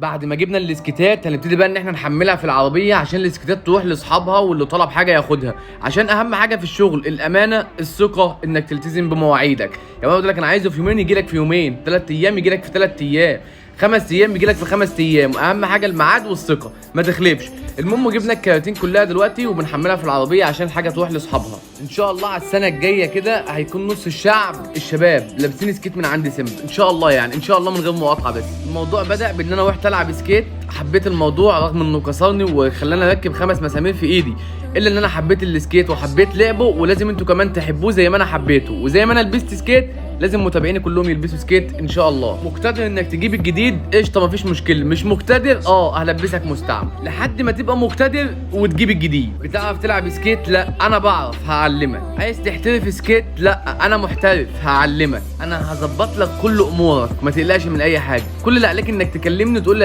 بعد ما جبنا الاسكيتات هنبتدي بقى ان احنا نحملها في العربية عشان الاسكيتات تروح لاصحابها، واللي طلب حاجة ياخدها. عشان اهم حاجة في الشغل الامانه، الثقه، انك تلتزم بمواعيدك. يعني اقول لك انا عايزه في يومين يجي لك في يومين، 3 ايام يجي لك في 3 ايام، 5 ايام يجي لك في 5 ايام. اهم حاجة الميعاد والثقه، ما تخلفش. المهم جبنا الكراتين كلها دلوقتي وبنحملها في العربية عشان الحاجة تروح لاصحابها. ان شاء الله على السنة الجاية كده هيكون نص الشعب الشباب لابسين skate من عند سيمبا ان شاء الله، يعني ان شاء الله من غير مقاطعه. بس الموضوع بدا بان انا رحت العب skate، حبيت الموضوع رغم انه كسرني وخلاني اركب 5 مسامير في ايدي، الا ان انا حبيت ال skate وحبيت لعبه، ولازم انتوا كمان تحبوه زي ما انا حبيته. وزي ما انا لبست skate لازم متابعيني كلهم يلبسوا skate ان شاء الله. مقتدر انك تجيب الجديد قشطه، مفيش مشكله. مش مقتدر هلبسك مستعمل لحد ما تبقى مقتدر وتجيب الجديد. بتعرف تلعب skate؟ لا انا بعرف، هعلمك. عايز تحترف skate؟ لا انا محترف، هعلمك. انا هظبط لك كل امورك، ما تقلقش من اي حاجه. كل اللي عليك انك تكلمني وتقول لي